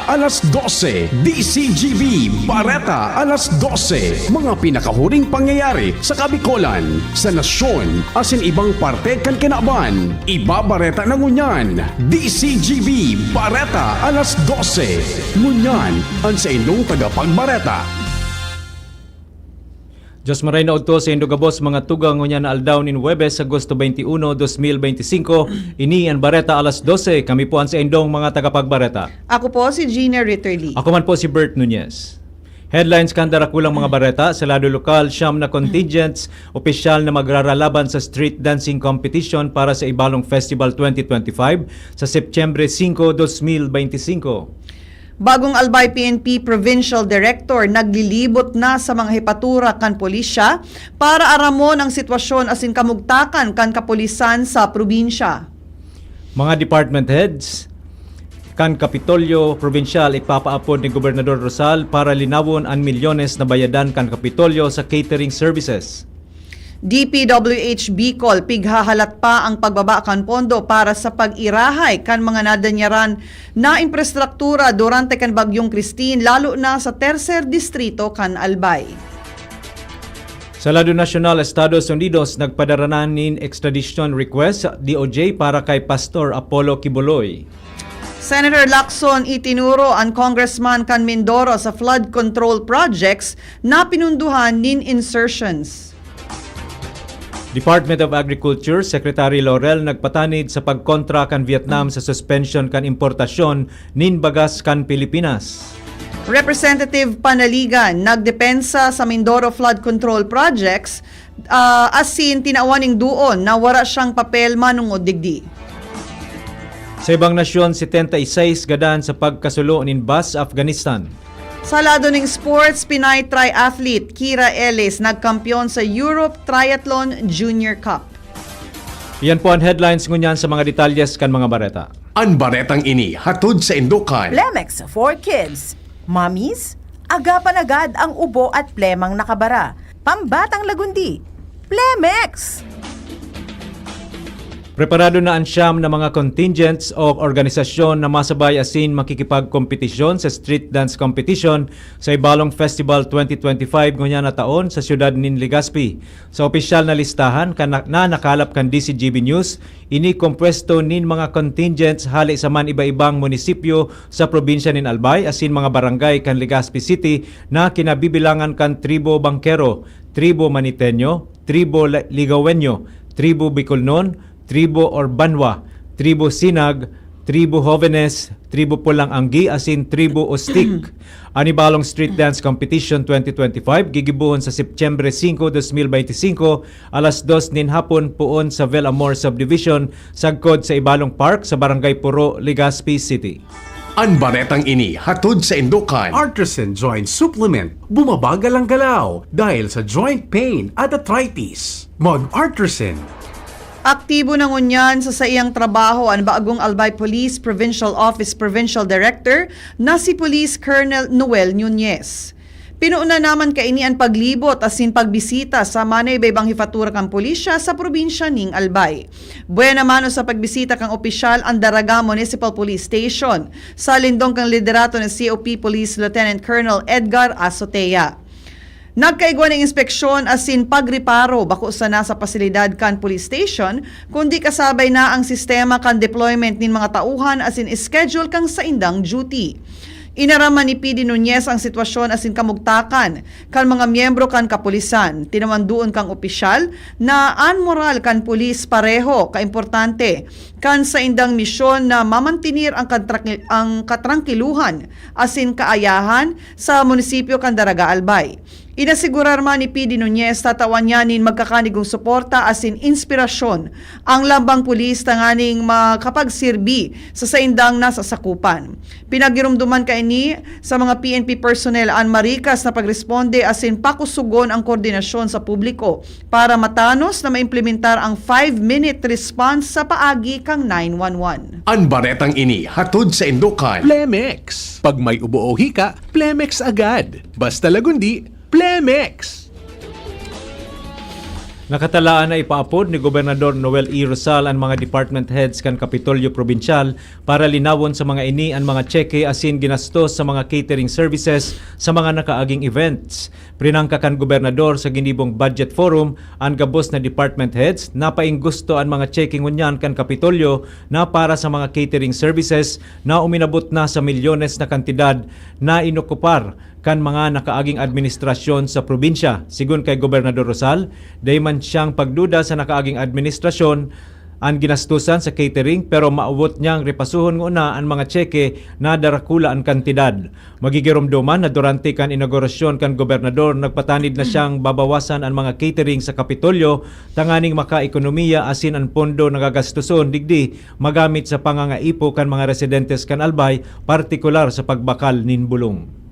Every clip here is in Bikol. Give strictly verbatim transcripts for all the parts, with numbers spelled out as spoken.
Alas dose, D C G B, Bareta, alas dose. Mga pinakahuring pangyayari sa Kabikolan, sa nasyon, asin ibang parte kan kinaban. Ibabareta na ngunyan, D C G B, Bareta, alas dose. Ngunyan, an saindong tagapagbareta. Diyos maray na udto saindo gabos, mga tugang, ngunyan na aldaw nin Huwebes, Agosto twenty-one, dos mil beinti singko. Ini an Bareta Alas Dose. Kami po an saindong mga tagapagbareta. Ako po si Gina Ritterly. Ako man po si Bert Nunez. Headlines kan darakulang mga bareta: sa lado lokal, siyam na contingents opisyal na magraralaban sa street dancing competition para sa Ibalong Festival twenty twenty-five sa Setyembre singko, dos mil beinti singko. Bagong Albay P N P Provincial Director naglilibot na sa mga hepatura kan pulisya para aramon ang sitwasyon asin kamugtakan kan kapulisan sa probinsya. Mga department heads kan Kapitolyo Probinsyal ipapaapod ni Gobernador Rosal para linawon an milyones na bayadan kan Kapitolyo sa catering services. D P W H Bicol, pighahalat pa ang pagbaba kan pondo para sa pag-irahay kan mga nadanyaran na infrastruktura durante kan Bagyong Christine, lalo na sa Tercer Distrito kan Albay. Sa lado nasyonal, Estados Unidos nagpadara na nin extradition request sa D O J para kay Pastor Apollo Quiboloy. Senator Lacson itinuro an congressman kan Mindoro sa flood control projects na pinunduhan nin insertions. Department of Agriculture Secretary Laurel nagpatanid sa pagkontra kan Vietnam sa suspension kan importasyon nin bagas kan Pilipinas. Representative Panaligan nagdepensa sa Mindoro flood control projects, ah, asin tinawan ning duon na wara siyang papel manongod digdi. Sa ibang nasyon, setenta y seis gadan sa pagkasulo nin bus sa Afghanistan. Sa lado ning sports, Pinay triathlete Kira Ellis nagkampiyon sa Europe Triathlon Junior Cup. Iyan po an headlines ngunyan. Sa mga detalyes kan mga bareta. An baretang ini hatod saindo kan Plemex for Kids. Mommies, agapan agad ang ubo at plemang nakabara. Pambatang lagundi. Plemex! Preparado na an siyam na mga contingents o organisasyon na masabay asin makikipagkompetisyon sa street dance competition sa Ibalong Festival twenty twenty-five ngunyan na taon sa siyudad nin Legazpi. Sa opisyal na listahan kan na, na nakalap kan D C G B News, ini kompwesto nin mga contingents hale sa man iba-ibang munisipyo sa probinsya nin Albay asin mga barangay kan Legazpi City na kinabibilangan kan tribo Bangkero, tribo Maniteño, tribo La-, Ligaweño, tribo Bicolnon, tribo Orbanwa, tribo Sinag, tribo Jovenes, tribo Pulang Anggi asin tribo Ustik. An Ibalong Street Dance Competition twenty twenty-five gigibohon sa Setyembre singko, dos mil beinti singko, alas dos nin hapon, poon sa Velamor Subdivision, sagkod sa Ibalong Park sa Barangay Puro, Legazpi City. An baretang ini hatod saindo kan Artisan Joint Supplement. Bumabagal ang galaw dahil sa joint pain at arthritis. Mag-Artisan. Aktibo na ngunyan sa saiyang trabaho an bagong Albay Police Provincial Office Provincial Director na si Police Colonel Noel Nunez. Pinuuna naman kaini an paglibot asin pagbisita sa manaiba-ibang hepatura kan pulisya sa probinsya ning Albay. Buena mano sa pagbisita kan opisyal an Daraga Municipal Police Station, sa lindong kan liderato ni C O P Police Lieutenant Colonel Edgar Azotea. Nagkaigwa nin inspeksyon asin pagreparo bako sana sa pasilidad kan police station, kundi kasabay na ang sistema kan deployment nin mga tauhan asin schedule kan saindang duty. Inaraman ni P D Nunez ang sitwasyon asin kamugtakan kan mga miyembro kan kapulisan. Tinawan duon kan opisyal na an moral kan pulis pareho kaimportante kan saindang misyon na mamantenir ang katraki-, ang katrangkiluhan asin kaayahan sa munisipyo kan Daraga Albay. Inasigurar man ni P D Nunez, tatawan niya nin magkakanigong suporta asin inspirasyon ang lambang pulis tanganing makapagsirbi sa saindang nasasakupan. Pinagiromdoman kaini sa mga P N P personnel an marikas na pagresponde asin pakusogon ang koordinasyon sa publiko para matanos na maimplementar ang five-minute response sa paagi kan nine one one. An baretang ini hatod saindo kan Plemex. Pag may ubo o hika, Plemex agad. Basta lagundi, Plemex! Nakatalaan na ipaapod ni Gobernador Noel E. Rosal an mga department heads kan Kapitolyo Probinsyal para linawon sa mga ini an mga tseke asin ginastos sa mga catering services sa mga nakaaging events. Prinangka kan gobernador sa ginibong budget forum an gabos na department heads na painggusto an mga tseke ngunyan kan Kapitolyo na para sa mga catering services na uminabot na sa milyones na kantidad na inokupar kan mga nakaaging administrasyon sa probinsya. Sigon kay Gobernador Rosal, dai man siyang pagduda sa nakaaging administrasyon an ginastusan sa catering, pero maawot niyang repasuhon nguna an mga tseke na darakula an kantidad. Magigiromdoman na durante kan inaugurasyon kan gobernador, nagpatanid na siyang babawasan an mga catering sa Kapitolyo tanganing makaekonomiya asin an pondo na gagastoson digdi magamit sa pangangaipo kan mga residentes kan Albay, partikular sa pagbakal nin bulong.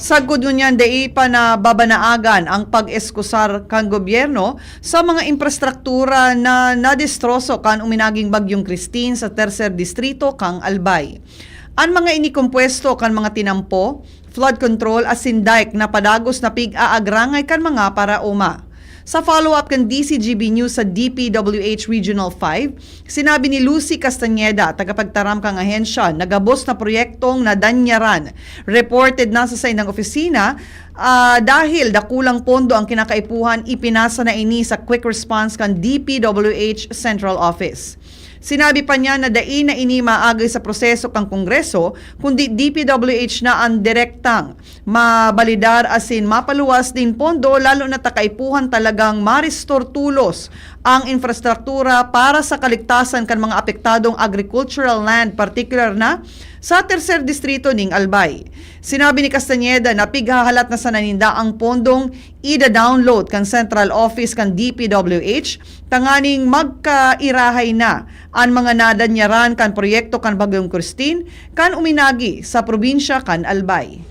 Sagkod ngunyan, dai pa nababanaagan ang pag-eskusar kan gobyerno sa mga infrastruktura na nadestroso kan uminaging Bagyong Christine sa Tercer Distrito kan Albay. An mga ini kompuwesto kan mga tinampo, flood control asin dike na padagos na pig-aagrangay kan mga paraoma. Sa follow-up kan D C G B News sa D P W H Regional five, sinabi ni Lucy Castañeda, tagapagtaram kan ahensya, na gabos na proyektong nadanyaran, reported na sa saindang opisina, ah, dahil dakulang pondo ang kinakaipuhan, ipinasa na ini sa quick response kan D P W H Central Office. Sinabi pa niya na dai na ini maagay sa proseso kan Kongreso, kundi D P W H na an direktang mabalidar asin mapaluwas nin pondo, lalo na ta kaipuhan talagang ma-restore tulos ang infrastruktura para sa kaligtasan kan mga apektadong agricultural land, partikular na sa Tercer Distrito ning Albay. Sinabi ni Castañeda na pighahalat na sana ninda ang pondong ida-download kan Central Office kan D P W H tanganing magkairahay na an mga nadanyaran kan proyekto kan Bagyong Christine kan uminagi sa probinsya kan Albay.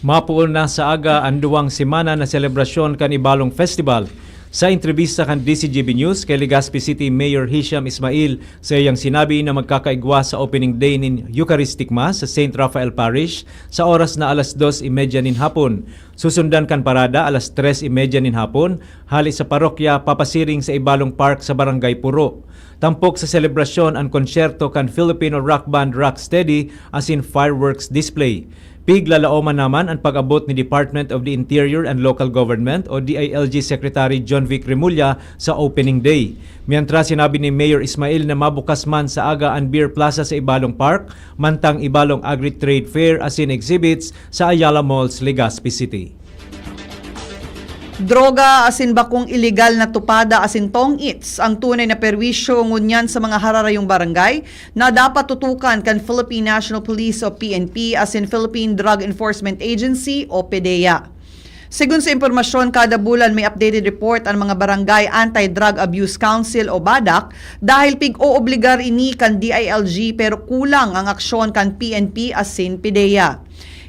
Mapoon na sa aga an duwang semana na selebrasyon kan Ibalong Festival. Sa entrebista kan D C G B News kay Legazpi City Mayor Hisham Ismail, saiyang sinabi na magkakaigwa sa opening day nin Eucharistic Mass sa Saint Raphael Parish sa oras na alas dos y media nin hapon. Susundan kan parada alas tres y media nin hapon, hali sa parokya papasiring sa Ibalong Park sa Barangay Puro. Tampok sa selebrasyon an konsyerto kan Filipino rock band Rocksteady asin fireworks display. Piglalaoman naman an pag-abot ni Department of the Interior and Local Government o D I L G Secretary John Vic Remulla sa opening day. Mientras, sinabi ni Mayor Ismail na mabukas man sa aga an Beer Plaza sa Ibalong Park, mantang Ibalong Agri-Trade Fair asin exhibits sa Ayala Malls, Legazpi City. Droga asin bakong iligal na tupada asin tong-its ang tunay na perwisyo ngunyan sa mga hararayong barangay na dapat tutukan kan Philippine National Police o P N P asin Philippine Drug Enforcement Agency o PDEA. Segun sa impormasyon, kada bulan may updated report an mga Barangay Anti-Drug Abuse Council o BADAC dahil pig-oobligar ini kan D I L G pero kulang ang aksyon kan P N P asin PDEA.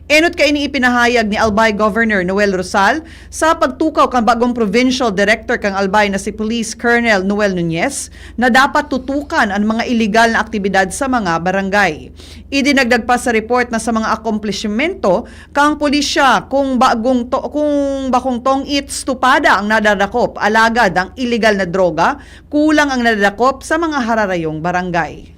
Enot kaini ipinahayag ni Albay Governor Noel Rosal sa pagtukaw kan bagong Provincial Director kan Albay na si Police Colonel Noel Nunez na dapat tutukan an mga iligal na aktibidad sa mga barangay. Idinagdag pa sa report na sa mga akomplishmento kan pulisya, kung bagong to, kung bakong tong-its tupada ang nadadakop, alagad ang iligal na droga, kulang ang nadadakop sa mga hararayong barangay.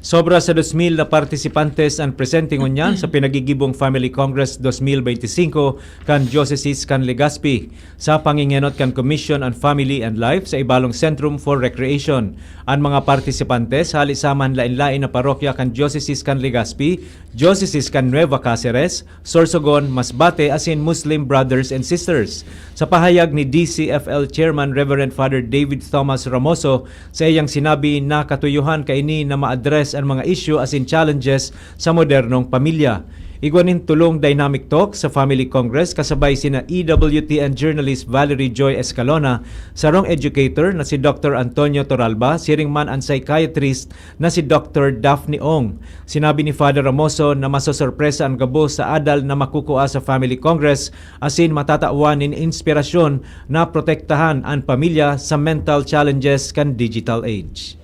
Sobra sa dos mil na partisipantes an presente ngunyan sa pinagigibong Family Congress dos mil beintisinko kan Diocese kan Legazpi, sa pangingenot kan Commission on Family and Life sa Ibalong Centrum for Recreation. An mga partisipantes hali sa manlaen-laen na parokya kan Diocese kan Legazpi, Diocese kan Nueva Caceres, Sorsogon, Masbate asin Muslim Brothers and Sisters. Sa pahayag ni D C F L Chairman Reverend Father David Thomas Ramoso, sa iyang sinabi na katuyohan kaini na ma-address an mga isyu asin challenges sa modernong pamilya. Igwa nin tolong dynamic talks sa Family Congress kasabay sina E W T N journalist Valerie Joy Escalona, sarong educator na si Doctor Antonio Toralba, siring man an psychiatrist na si Doctor Daphne Ong. Sinabi ni Father Ramoso na masosorpresa an gabos sa adal na makukua sa Family Congress asin matatawan nin inspirasyon na protektahan an pamilya sa mental challenges kan digital age.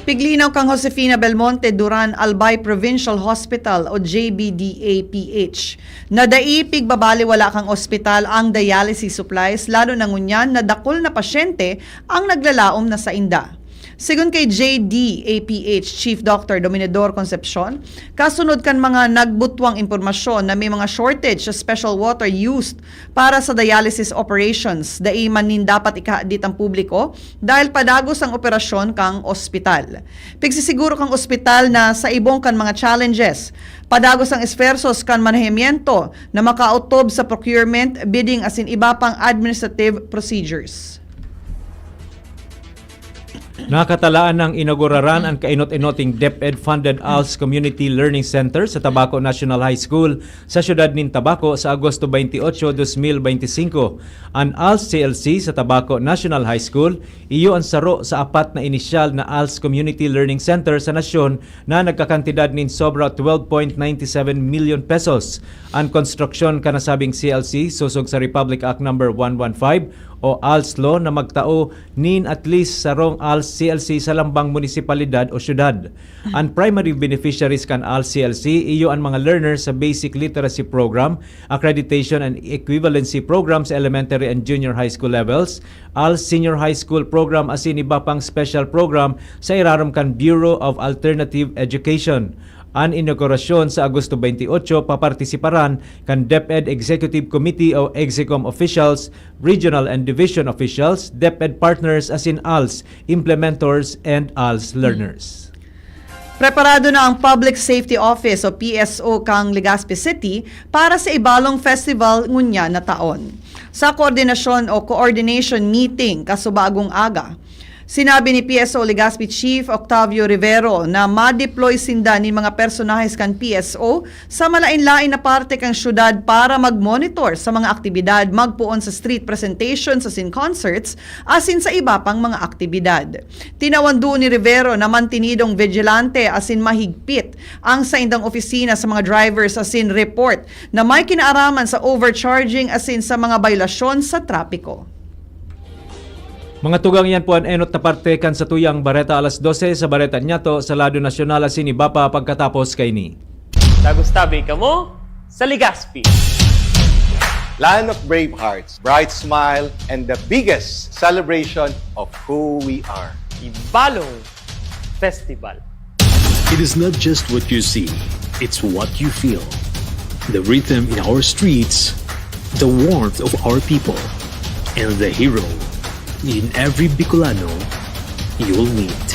Piglinaw kan Josefina Belmonte Duran Albay Provincial Hospital o J B D A P H na dai pigbabaliwala kan ospital ang dialysis supplies, lalo na ngunyan na dakul na pasyente ang naglalaom na sainda. Sigon kay J D A P H Chief Doctor Dominador Concepcion, kasunod kan mga nagbutwang impormasyon na may mga shortage sa special water used para sa dialysis operations, dai man nin dapat ikahadit ang publiko dahil padagos ang operasyon kan ospital. Pigsisiguro kan ospital na sa ibong kan mga challenges, padagos ang esfuerzos kan manahimyento na makaotob sa procurement, bidding asin iba pang administrative procedures. Nakatalaan nang inauguraran ang kainot-inoting DepEd-funded ALS Community Learning Center sa Tabaco National High School sa siyudad nin Tabaco sa Agosto twenty-eight, twenty twenty-five. An ALS C L C sa Tabaco National High School, iyo an saro sa apat na inisyal na ALS Community Learning Center sa nasyon na nagkakantidad nin sobra twelve point nine seven million pesos. An konstruksyon kan nasabing C L C sosog sa Republic Act Number one one five o ALS Law na magtao nin at least sarong ALS C L C sa lambang munisipalidad o syudad. An primary beneficiaries kan ALS C L C iyo an mga learners sa Basic Literacy Program, Accreditation and Equivalency Program sa elementary and junior high school levels, ALS Senior High School Program asin iba pang special program sa irarom kan Bureau of Alternative Education. An inaugurasyon sa Agosto twenty-eight papartisiparan kan DepEd Executive Committee o EXECOM officials, regional and division officials, DepEd partners asin ALS implementors and ALS learners. Preparado na ang Public Safety Office o P S O kan Legazpi City para sa Ibalong Festival ngunyan na taon. Sa koordinasyon o coordination meeting kasubagong aga, sinabi ni P S O Legazpi Chief Octavio Rivero na ma-deploy sinda nin mga personahes kan P S O sa malain-lain na parte kan syudad para mag-monitor sa mga aktibidad magpoon sa street presentations asin concerts asin sa iba pang mga aktibidad. Tinawan duon ni Rivero na mantinidong vigilante asin mahigpit ang saindang opisina sa mga drivers asin report na may kinaaraman sa overcharging asin sa mga baylasyon sa trapiko. Mga tugang, yan po an enot na parte kan satuyang bareta alas dose sa Bareta Nyato sa lado nasyonal asin iba pa pagkatapos kaini. Tagustabi kamo sa Legazpi. Land of brave hearts, bright smile, and the biggest celebration of who we are. Ibalong Festival. It is not just what you see, it's what you feel. The rhythm in our streets, the warmth of our people, and the hero in every Bicolano you'll meet.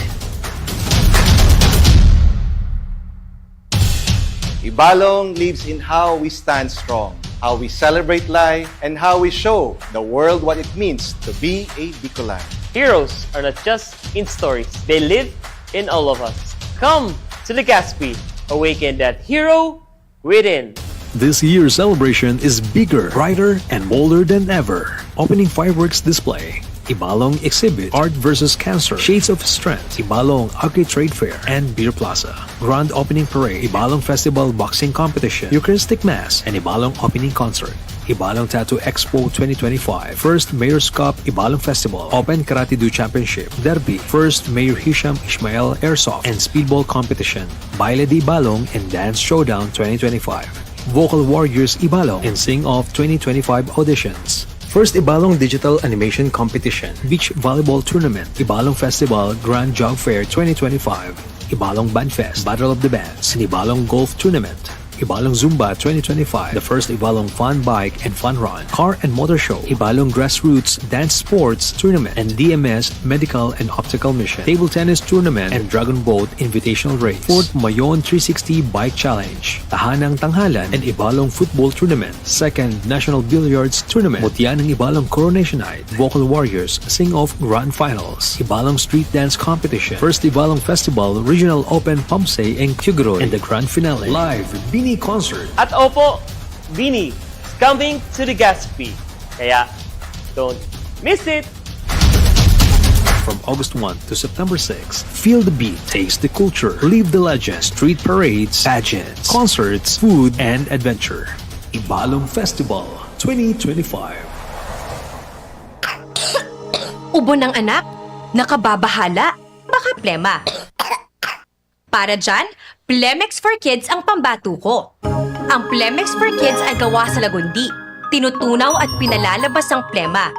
Ibalong lives in how we stand strong, how we celebrate life, and how we show the world what it means to be a Bicolan. Heroes are not just in stories, they live in all of us. Come to Legazpi, awaken that hero within. This year's celebration is bigger, brighter, and bolder than ever. Opening fireworks display, Ibalong exhibit, Art versus Cancer, Shades of Strength, Ibalong Agri Trade Fair, and Beer Plaza. Grand Opening Parade, Ibalong Festival Boxing Competition, Eucharistic Mass, and Ibalong Opening Concert. Ibalong Tattoo Expo twenty twenty-five, First Mayor's Cup Ibalong Festival, Open Karate Do Championship, Derby, First Mayor Hisham Ishmael Airsoft and Speedball Competition, Baile de Ibalong and Dance Showdown twenty twenty-five, Vocal Warriors Ibalong and Sing Off twenty twenty-five auditions, First Ibalong Digital Animation Competition, Beach Volleyball Tournament, Ibalong Festival Grand Job Fair twenty twenty-five, Ibalong Band Fest, Battle of the Bands, and Ibalong Golf Tournament, Ibalong Zumba twenty twenty-five, the first Ibalong Fun Bike and Fun Run, Car and Motor Show, Ibalong Grassroots Dance Sports Tournament, and D M S Medical and Optical Mission, Table Tennis Tournament, and Dragon Boat Invitational Race, Fort Mayon three sixty Bike Challenge, Tahanang Tanghalan, and Ibalong Football Tournament, Second National Billiards Tournament, Mutya ng Ibalong Coronation Night, Vocal Warriors Sing Off Grand Finals, Ibalong Street Dance Competition, First Ibalong Festival Regional Open Pamsay and Quiriguroy, and the Grand Finale, Live Bini Concert. At opo, Bini is coming to Legazpi. Kaya, don't miss it! From August one to September six, feel the beat, taste the culture, live the legend, street parades, pageants, concerts, food, and adventure. Ibalong Festival twenty twenty-five. Ubo ng anak? Nakababahala? Baka plema. Para dyan, Plemex for Kids ang pambato ko. Ang Plemex for Kids ay gawa sa lagundi, tinutunaw at pinalalabas ang plema.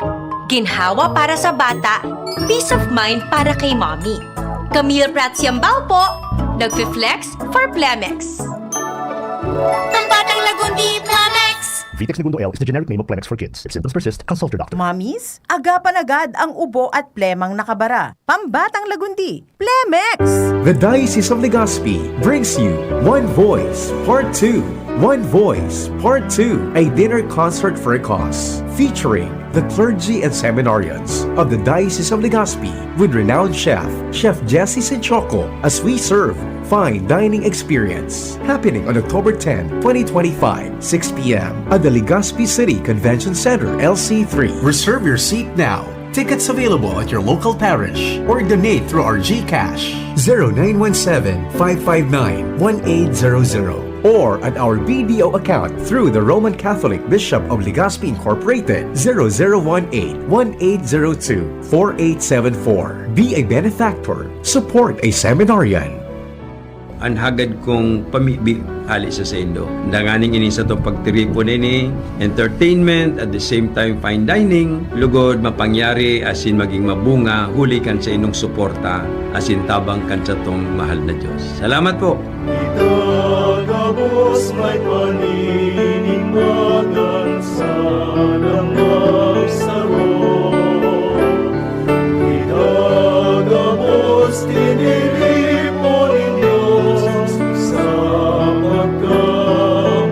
Ginhawa para sa bata, peace of mind para kay mommy. Camille Prats Yambao po, nagfi-flex for Plemex. Pambatang Lagundi, Plemex! Vitex Negundo L is the generic name of Plemex for Kids. If symptoms persist, consult your doctor. Mamis, agapan agad ang ubo at plemang nakabara. Pambatang Lagundi, Plemex! The Diocese of Legazpi brings you One Voice Part two. One Voice Part two, a dinner concert for a cause, featuring the clergy and seminarians of the Diocese of Legazpi with renowned chef, Chef Jesse Sinchoco, as we serve fine dining experience. Happening on October ten, twenty twenty-five, six p m at the Legazpi City Convention Center, L C three. Reserve your seat now. Tickets available at your local parish or donate through our GCash, zero nine one seven, five five nine, one eight zero zero, or at our B D O account through the Roman Catholic Bishop of Legazpi Incorporated, zero zero one eight, one eight zero two, four eight seven four. Be a benefactor. Support a seminarian. An hagad kong pamibi hale sa saindo. Danganing ini satong pagtiripon ini, entertainment, at the same time fine dining, lugod mapangyari asin magin mabunga huli kan saindong suporta asin tabang kan satong mahal na Dios. Salamat po! Kita gabos may paninimbagan sa damang saro. Kita gabos tiniripo nin Dios sa pagkamoot.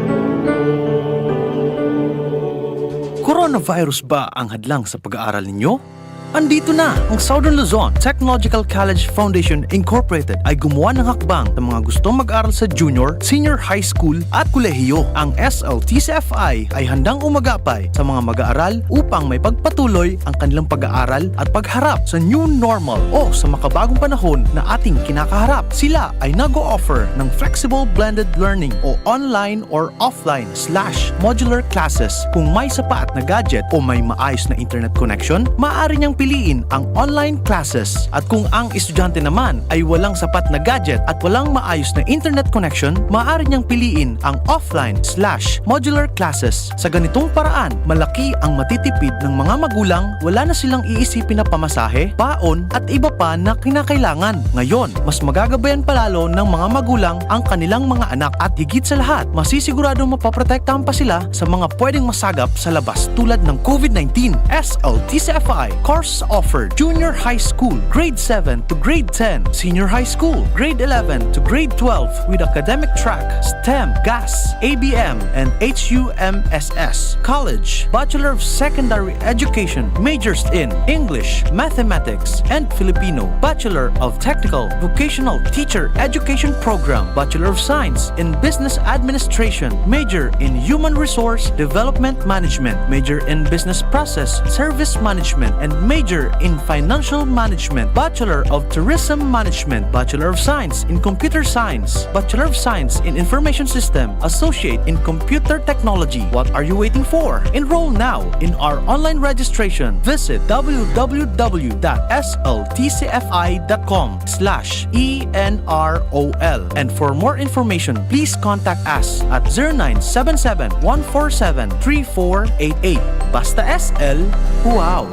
Coronavirus ba ang hadlang sa pag-aaral ninyo? Andito na! Ang Southern Luzon Technological College Foundation Incorporated ay gumawa ng hakbang sa mga gustong mag-aral sa junior, senior high school at kolehiyo. Ang S L T C F I ay handang umagapay sa mga mag-aaral upang maipagpatuloy ang kanilang pag-aaral at pagharap sa new normal o sa makabagong panahon na ating kinakaharap. Sila ay nag-o-offer ng flexible blended learning o online or offline slash modular classes. Kung may sapat na gadget o may maayos na internet connection, maaari niyang piliin ang online classes. At kung ang estudyante naman ay walang sapat na gadget at walang maayos na internet connection, maaari niyang piliin ang offline slash modular classes. Sa ganitong paraan, malaki ang matitipid ng mga magulang, wala na silang iisipin na pamasahe, baon, at iba pa na kinakailangan. Ngayon, mas magagabayan pa lalo ng mga magulang ang kanilang mga anak at higit sa lahat, masisiguradong mapoprotektahan pa sila sa mga pwedeng masagap sa labas tulad ng COVID nineteen. S L T C F I course offered: Junior High School, Grade seven to Grade ten, Senior High School, Grade eleven to Grade twelve, with academic track STEM, GAS, A B M, and H U M S S. College, Bachelor of Secondary Education, majors in English, Mathematics, and Filipino, Bachelor of Technical Vocational Teacher Education Program, Bachelor of Science in Business Administration, major in Human Resource Development Management, major in Business Process Service Management, and major in Financial Management, Bachelor of Tourism Management, Bachelor of Science in Computer Science, Bachelor of Science in Information System, Associate in Computer Technology. What are you waiting for? Enroll now in our online registration. Visit w w w dot s l t c f i dot com slash e n r o l. And for more information, please contact us at zero nine seven seven, one four seven, three four eight eight. Basta S L, wow!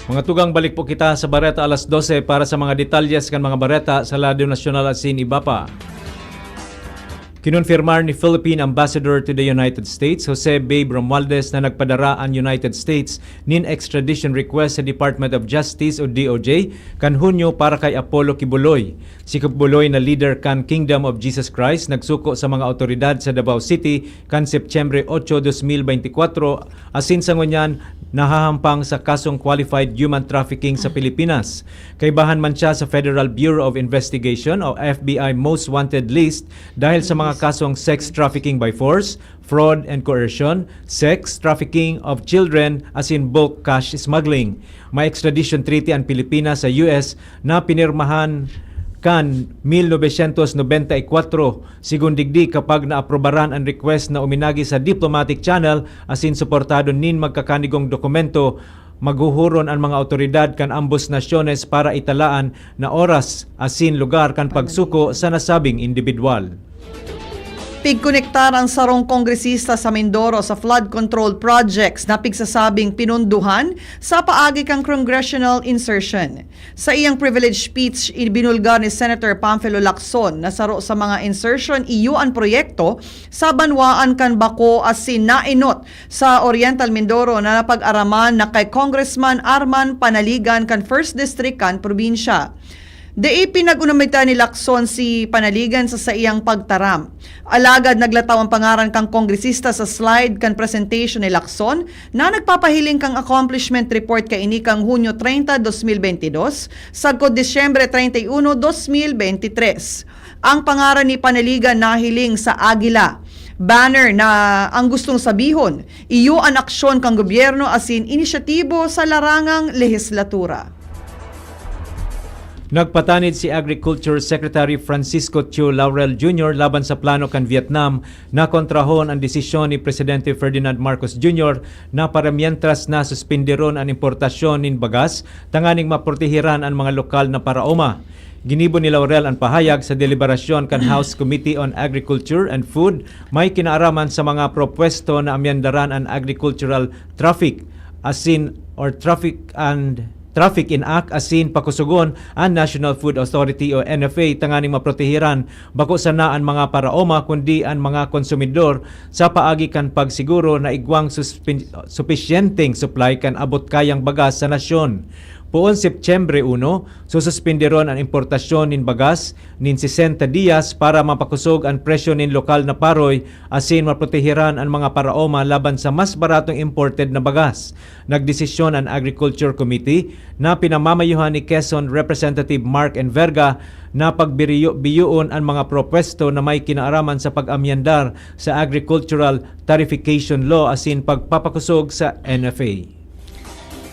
Mga tugang, balik po kita sa Bareta alas dose para sa mga detalles kan mga bareta sa Radyo Nasyonal asin iba pa. Kinonfirmar ni Philippine Ambassador to the United States, Jose Babe Romualdez, na nagpadara an United States nin extradition request sa Department of Justice o D O J kan Hunyo para kay Apollo Quiboloy. Si Quiboloy na leader kan Kingdom of Jesus Christ nagsuko sa mga awtoridad sa Davao City kan Setyembre ocho, dos mil beintikwatro, asin sa ngunyan nahahampang sa kasong qualified human trafficking sa Pilipinas. Kaibahan man siya sa Federal Bureau of Investigation o F B I Most Wanted List dahil sa mga kasong sex trafficking by force, fraud and coercion, sex trafficking of children, asin bulk cash smuggling. May extradition treaty an Pilipinas sa U S na pinirmahan kan mil novecientos nobenta y kuwatro. Sigon digdi, kapag naaprubaran an request na uminagi sa diplomatic channel asin suportado nin magkakanigong dokumento, Maghuhuron an mga awtoridad kan ambos nasyones para italaan na oras asin lugar kan pagsuko sa nasabing indibidwal. Pigkonektar an sarong kongresista sa Mindoro sa flood control projects na pigsasabing pinondohan sa paagi kan congressional insertion. Sa iyang privilege speech, ibinulgar ni Senator Panfilo Lacson na saro sa mga insertion iyo an proyekto sa banwaan kan bako asin naenot sa Oriental Mindoro na napag-araman na kay Congressman Arman Panaligan kan First District kan probinsya. Dai pinag-unamitan ni Lacson si Panaligan sa saiyang pagtaram. Alagad naglataw an pangaran kan kongresista sa slide kan presentation ni Lacson na nagpapahiling kan accomplishment report kaini kan Hunyo treinta, dos mil beinte dos, sagkod Disyembre treinta y uno, dos mil beinte tres. Ang pangaran ni Panaligan nahiling sa agila, banner na ang gustong sabihon, iyo an aksyon kan gobyerno asin inisyatibo sa larangang lehislatura. Nagpatanid si Agriculture Secretary Francisco Chu Laurel Junior laban sa plano kan Vietnam na kontrahon an desisyon ni Presidente Ferdinand Marcos Junior na para mientras na suspinderon an importasyon nin bagas tanganing maprotehiran an mga lokal na paraoma. Ginibo ni Laurel an pahayag sa deliberasyon kan House Committee on Agriculture and Food may kinaaraman sa mga propwesto na amyandaran an agricultural traffic asin or traffic and Traffic in Act asin pakusugon an National Food Authority o N F A tanganing maprotehiran bako sana an mga paraoma kundi an mga konsumidor sa paagi kan pagsiguro na igwang suspin-, supisyenteng supply kan abot-kayang bagas sa nasyon. Poon Setyembre uno, sususpinderon an importasyon nin bagas nin sesenta diyas para mapakusog an presyo nin lokal na paroy asin maprotehiran an mga paraoma laban sa mas baratong imported na bagas. Nagdesisyon an Agriculture Committee na pinamamayohan ni Quezon Representative Mark Enverga na pagbiriyo-biyoon an mga propwesto na may kinaaraman sa pag-amyandar sa Agricultural Tarification Law asin pagpapakusog sa N F A.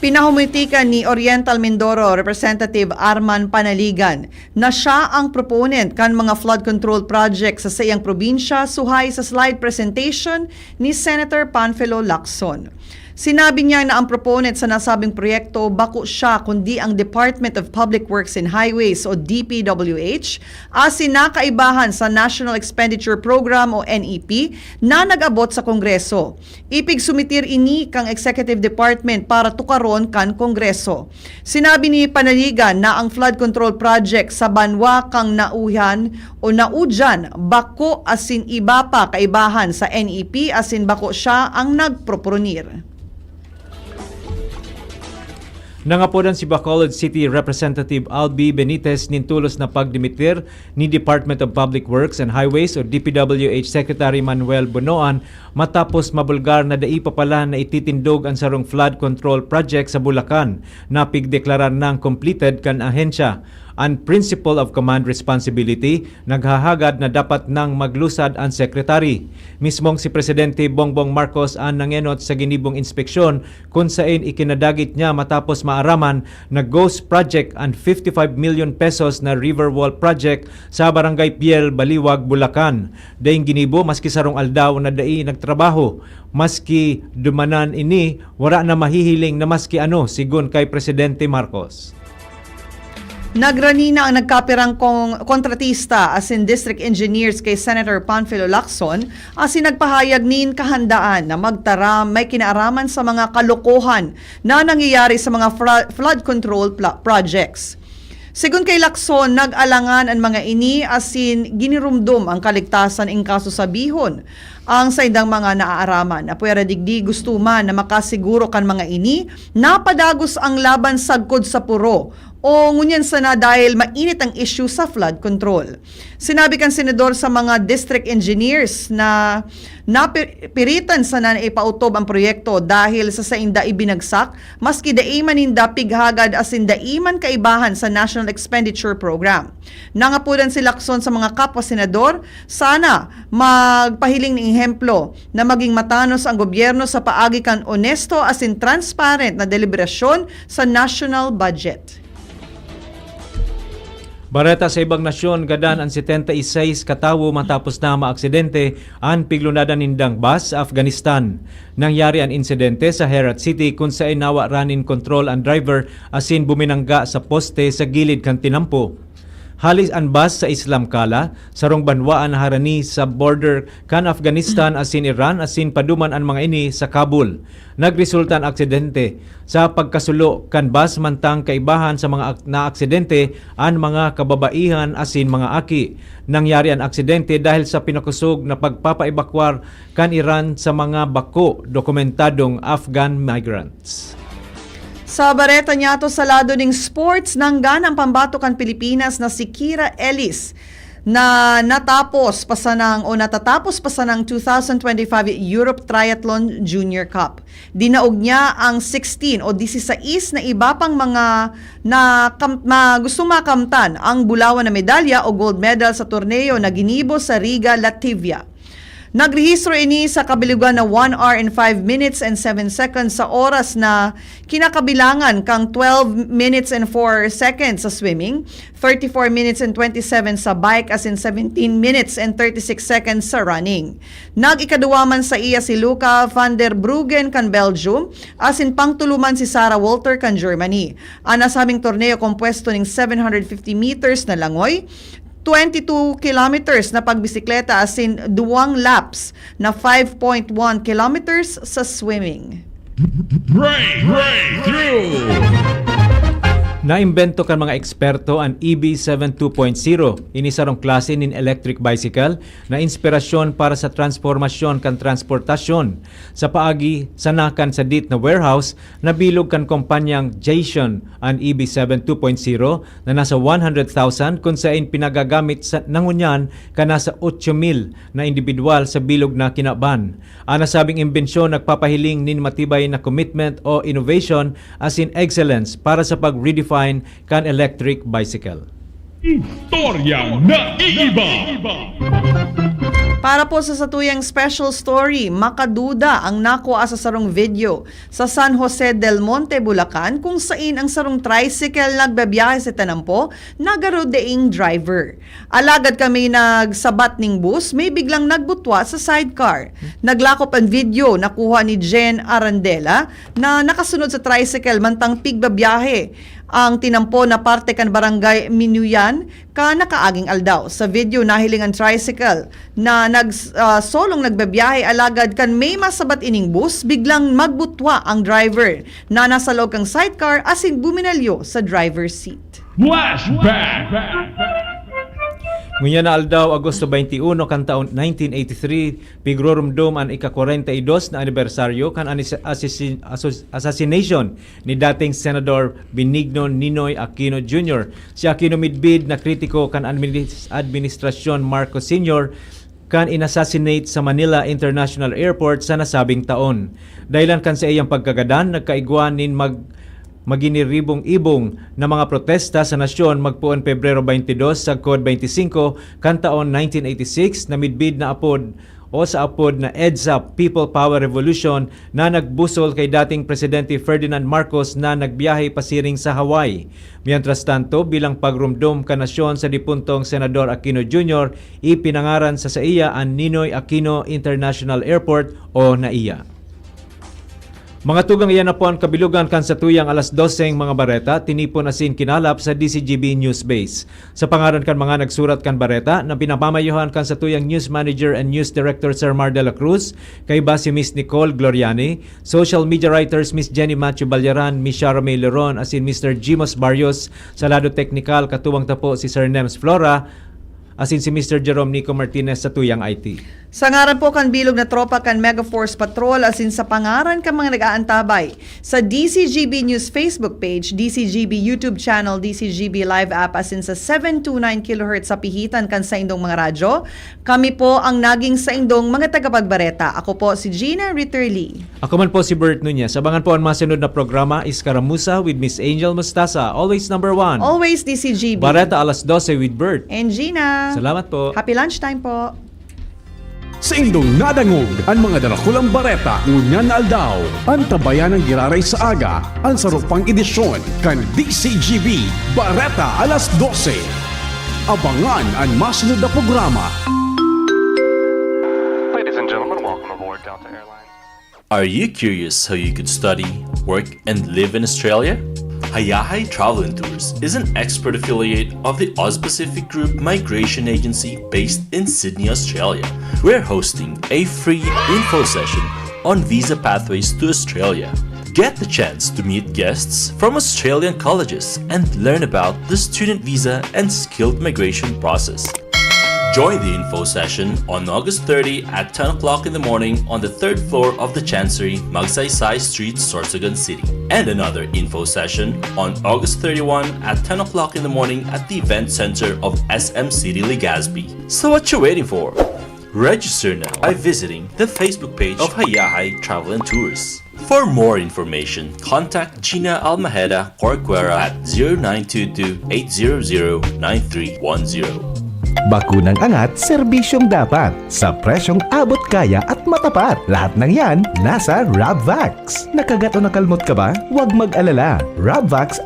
Pinahumitikan ni Oriental Mindoro Representative Arman Panaligan na siya ang proponent kan mga flood control project sa saiyang probinsya, suhay sa slide presentation ni Senator Panfilo Lacson. Sinabi niya na ang proponent sa nasabing proyekto bako siya kundi ang Department of Public Works and Highways o D P W H, asin na kaibahan sa National Expenditure Program o N E P na nag-abot sa Kongreso. Ipigsumitir ini kan Executive Department para tukaron kan Kongreso. Sinabi ni Panaligan na ang flood control project sa banwa kan Nauhan o Naujan bako asin iba pa kaibahan sa N E P asin bako siya ang nagproponir. Nangapodan si Bacolod City Representative Albi Benitez nin tolos na pagdimitir ni Department of Public Works and Highways o D P W H Secretary Manuel Bonoan matapos mabulgar na dai pa pala na ititindog an sarong flood control project sa Bulacan na pigdeklarar nang completed kan ahensya. An principle of command responsibility naghahagad na dapat nang maglusad an secretary. Mismong si Presidente Bongbong Marcos an nangenot sa ginibong inspeksyon kun saen ikinadagit niya matapos maaraman na ghost project an fifty-five million pesos na river wall project sa Barangay Piel, Baliwag, Bulacan. Daing ginibo maski sarong aldaw na dai nagtrabaho. Maski dumanan ini, wara na mahihiling na maski ano, sigon kay Presidente Marcos. Nagrani na ang nagkapirang kong-, kontratista asin district engineers kay Senator Panfilo Lacson asin nagpahayag nin kahandaan na magtaram may kinaaraman sa mga kalokohan na nangyayari sa mga fra-, flood control pla-, projects. Sigon kay Lacson, nag-alangan an mga ini asin ginirumdom ang kaligtasan in kaso sabihon ang saindang mga naaaraman. Apwera digdi, gusto man na makasiguro kan mga ini na padagos ang laban sagkod sa puro o ngunyan sana dahil mainit ang issue sa flood control. Sinabi kan senador sa mga district engineers na napiritan sana na ipautob ang proyekto dahil sa sainda ibinagsak, maski dai man ninda pighagad asin dai man kaibahan sa National Expenditure Program. Nangapodan si Lacson sa mga kapwa senador, sana magpahiling nin ehemplo na maging matanos ang gobyerno sa paagi kan onesto asin transparent na deliberasyon sa national budget. Bareta sa ibang nasyon, gadan an setenta y seis ka tawo matapos na maaksidente an piglunadan nindang bus sa Afghanistan. Nangyari an insidente sa Herat City, kun saen nawa ra nin kontrol an driver asin buminangga sa poste sa gilid kan tinampo. Hali an bus sa Islam Kala, sarong banwaan na harani sa border kan Afghanistan asin Iran, asin paduman an mga ini sa Kabul. Nagresulta an aksidente sa pagkasulo kan bus, mantang kaibahan sa mga ak-, naaksidente an mga kababaihan asin mga aki. Nangyari an aksidente dahil sa pinakusog na pagpapaibakwar kan Iran sa mga bako dokumentadong Afghan migrants. Sa bareta niyato sa lado ning sports, nangga ang pambato kan Pilipinas na si Kira Ellis na natapos pa sanang o natatapos pa sanang two thousand twenty-five Europe Triathlon Junior Cup. Dinaog niya ang sixteen o disisais na iba pang mga na kam-, ma-, gustong makamtan ang bulawan na medalya o gold medal sa torneo na ginibo sa Riga, Latvia. Nagrehistro ini sa kabilugan na one hour and five minutes and seven seconds sa oras na kinakabilangan kang twelve minutes and four seconds sa swimming, thirty-four minutes and twenty-seven sa bike, asin seventeen minutes and thirty-six seconds sa running. Nag-ikaduwa man saiya si Luca van der Bruggen kan Belgium, asin pangtulo man si Sarah Walter kan Germany. An nasabing torneo kompuesto ning seven hundred fifty meters na langoy, twenty-two kilometers na pagbisikleta asin duwang laps na five point one kilometers sa swimming. Break, breakthrough! Naimbento kan mga eksperto an E B seven two point zero. Ini sarong klase nin electric bicycle na inspirasyon para sa transformasyon kan transportasyon. Sa paagi sa nakan sa dit na warehouse, nabilog kan kompanyang Jason an E B seven two point zero na nasa one hundred thousand, kun saen pinagagamit sa, na ngunyan kan nasa otso mil na indibidwal sa bilog na kinaban. An nasabing imbensyon nagpapahiling nin matibay na commitment o innovation asin excellence para sa pag-redefine kan electric bicycle. Istoryang naiiba. Para po sa satuyang special story, makaduda ang nakua sa sarong video sa San Jose del Monte, Bulacan, kung sain ang sarong tricycle nagbabiyahe sa tinampo, nagaro daing driver. Alagad kan may nagsabat ning bus, may biglang nagbutwa sa sidecar. Naglakop an video na kuha ni Jen Arandela na nakasunod sa tricycle mantang pigbabiyahe ang tinampo na parte kan Barangay Minuyan kan nakaaging aldaw. Sa video, nahiling an tricycle na nag-, ah, solong nagbabiyahe, alagad kan may masabat ining bus, biglang magbutwa ang driver na nasa loob kan sidecar asin buminalyo sa driver's seat. Flashback! Ngunyan na aldaw, Agosto twenty-one kan taon nineteen eighty-three, pigroromdom an ika-kwarenta y dos na anibersaryo kan anis-, asisi-, asos-, assassination ni dating Senador Benigno Ninoy Aquino Junior. Si Aquino midbid na kritiko kan administ-, administrasyon Marcos Senior kan in-assassinate sa Manila International Airport sa nasabing taon. Dahilan kan saiyang pagkagadan, nagkaigwa nin mag-, maginiribong-ibong na mga protesta sa nasyon magpoon Pebrero twenty-dos sagkod twenty-singko kan taon nineteen eighty-six, na midbid na apod o sa apod na EDSA, People Power Revolution, na nagbusol kay dating Presidente Ferdinand Marcos na nagbiyahe pasiring sa Hawaii. Mientras tanto, bilang pagromdom kan nasyon sa dipuntong Senador Aquino Junior, ipinangaran sa saiya an Ninoy Aquino International Airport o NAIA. Mga tugang, iyan na po an kabilugan kan satuyang alas doseng mga bareta, tinipon asin kinalap sa D C G B News Base. Sa pangaran kan mga nagsurat kan bareta na pinapamayohan kan satuyang news manager and news director, Sir Mar de la Cruz, kaiba si Miss Nicole Gloriani, social media writers, Miss Jenny Matthew Balyaran, Miss Shara May Leron, asin Mister Jimos Barrios, sa lado teknikal, katuwang ta po si Sir Nems Flora, asin si Mister Jerome Nico Martinez sa tuyang I T. Sa ngaran po kan bilog na tropa kan Mega Force Patrol asin sa pangaran kan mga nag-aantabay sa D C G B News Facebook page, D C G B YouTube channel, D C G B Live app asin sa seven two nine kilohertz sa pihitan kan saindong mga radyo, kami po ang naging saindong mga tagapagbareta. Ako po si Gina Ritterly. Ako man po si Bert Nunez. Abangan po ang masunod na programa, Iskaramuza with Miss Angel Mustasa. Always number one. Always D C G B. Bareta alas dose with Bert. And Gina. Salamat po. Happy lunchtime po. Saindong nadangog an mga darakulang bareta ngunyan na aldaw. Antabayan an giraray sa aga, an saro pang edisyon kan D C G B Bareta alas dose. Abangan an masunod na programa. Ladies and gentlemen, welcome aboard Delta Airlines. Are you curious how you could study, work, and live in Australia? Hayahay Travel and Tours is an expert affiliate of the AusPacific Group Migration Agency based in Sydney, Australia. We're hosting a free info session on visa pathways to Australia. Get the chance to meet guests from Australian colleges and learn about the student visa and skilled migration process. Join the info session on August thirty at ten o'clock in the morning on the third floor of the Chancery, Magsaysay Street, Sorsogon City, and another info session on August thirty-one at ten o'clock in the morning at the Event Center of S M City Legazpi. So what you waiting for? Register now by visiting the Facebook page of Hayahay Travel and Tours. For more information, contact Gina Almajeda Corcuera at zero nine two two, eight zero zero, nine three one zero. Bakunang angat, serbisyong dapat, sa presyong abot kaya at matapat. Lahat ng yan, nasa Rabvax. Nakagat o nakalmot ka ba? Huwag mag-alala. Rabvax